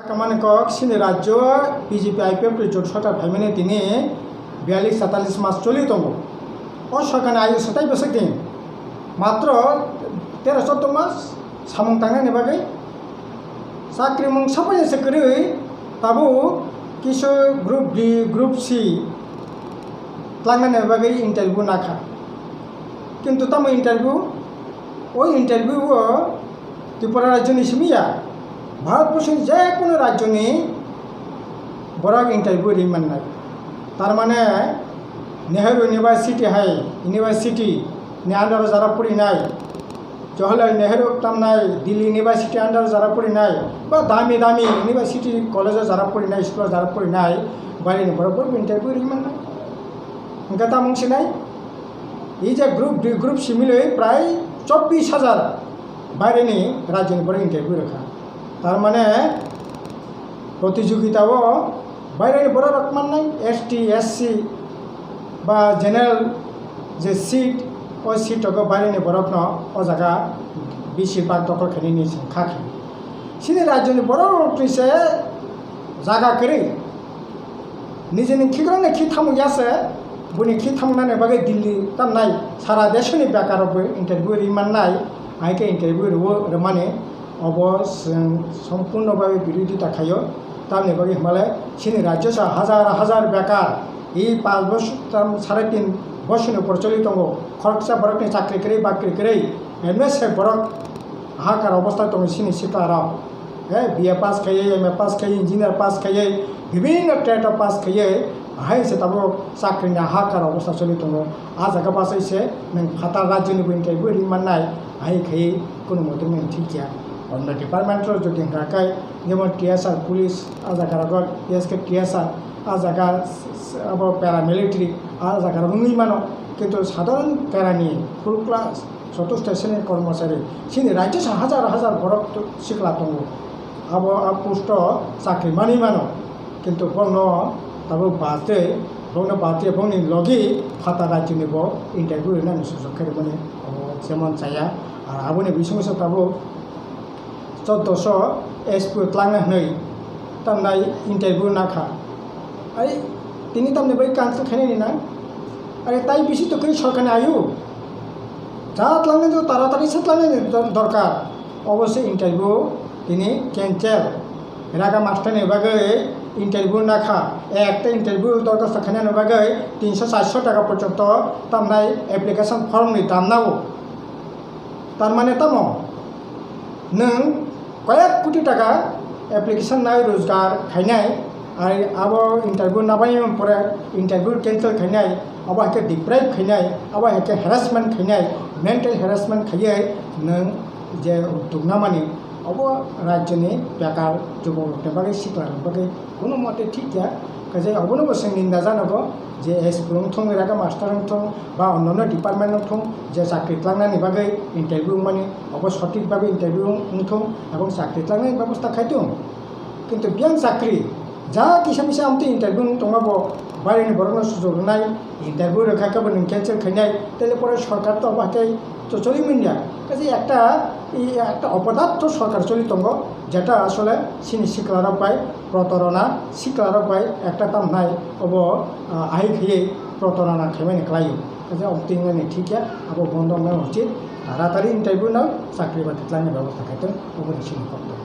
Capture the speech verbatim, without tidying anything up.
Kamani kok sini rajyo B J P I P F T jot sorkar phaimani tini biyalish tatalis mas choli tongo. O sorkarni ayu satai bwswk din. Matro tero choddo mas samung tangnani bagwi chakri mung sapaini se kwrwi tabuk kisu group D, group C tlangnani bagwi interview nakha. Kintu tamo interview, o interview o Tripura rajyoni simi ya, Bharatborsoni je kono rajyoni borok interview ri mannai. Tar mane Nehru University hai, university ni under o jara purinai, Jawaharlal Nehru tamnai Delhi University under o jara purinai, ba dami dami university college o jara purinai, school o jara purinai, baireni borok bo interview ri mannai. Hwnkhe tamo wngsinai, e je group D, group C milwi prai chobbish hajar baireni rajyoni borok interview rwkha. Tar mane protijogita o baireni borok rok mannai, S T, S C ba general je seat, o seat rogo baireni borokno o jaga bisi bak dokol khainani chwng kha khe. Chini rajyoni borok rokni se jaga kwrwi. Nijini khikrokno khi thamuk ya se, buni khi thamuknani bagwi Delhi tamnai sara desoni bekar rokbo interview ri mannai, hai khe interview rwo, rwmani obo chwng sompurno bagwi birodita khaio. Tamni bagwi hwnmale chini rajyo sa hajar hajar bekar, e panch bosor tam sare tin bosorni upor choli tongo, khoroksa borokni chakri kwrwi bakri kwrwi, emne se borok hahakar obostha tongo chini sikla rok. He, B A pass khaiwi, M A pass khaiwi, engineer pass khaiwi, bibhinno trade o pass khaiwi, hai se tabuk chakrini hahakar obostha choli tongo. A jaga bachai se nwng phatar rajyoni bo interview ri mannai, hai khaiwi kunu mote nwng thik ya. Onno department rok jodi hwnkha khe, jemon T S R police, a jaga rogo S K T S R, a jaga s-, s-, abo paramilitary, a jaga rok wngwi mano. Kintu sadharon pairani full class, chotush sreni kormochari, chini rajyo sa hajar hajar borok to sikla tongo. Abo a post o chakri manwi mano, kintu bongno tabuk bad twi, bongno bad twi bongni logi phatar rajyoni bo interview rinani sujok khe rwmani obo jemon chaya. Ar aboni bisingo se tabuk choddoso S P O tlangna hwnwi tamnai interview nakha. Ai, tini tamni bai cancel khainani nang? Ai, tai bisi to khe sorkarni ayu. Ja tlangna to taratari se tlangna ni dor-, dorkar. Obo se interview tini cancel. Raga master ni bagwi interview nakha. Ekta interview dorkhasto khainani bagwi tinso charso taka porjonto tamnai application form ni dam nago. Tar mane tamo? Nwng koyek koti taka application nai rojgar khainai, ar abo interview nabai pore interview cancel khainai, abo hai khe deprive khainai, abo hai khe harassment khainai, mental harassment khaiwi nwng je uddog namani, abo rajyoni bekar jubokrokni bagwi, siklarokni bagwi Kono mote thik ya, kaisa obono bo chwng ninda janogo je S P wngthung, eraga master wngthung, ba onnono department wngthung, je chakri tlangnani bagwi interview wngmani, obo sothik bhabe interview wng-, wngthung, ebong chakri tlangnani bebosta khaithung. Kintu biyang chakri, ja kisa misa amtwi interview wng tongma bo, baireni borokno sujok rwnai, interview rwkha khe bo nwng cancel khainai, tele pore sorkar to abo haikhe to choli manya. Kaisa ekta, i, ekta opodatto sorkar choli tongo, jeta asole chini siklarok bai protorona, siklarok bai ekta tamnai obo, ah, ahai khaiwi protorona khaimani kwlaio. Kaisa obo tingmani thik ya, abo bondo wngnai uchit, taratari interview no chakri bakri tlangnai bebosta khaitong, oboni sini kokto.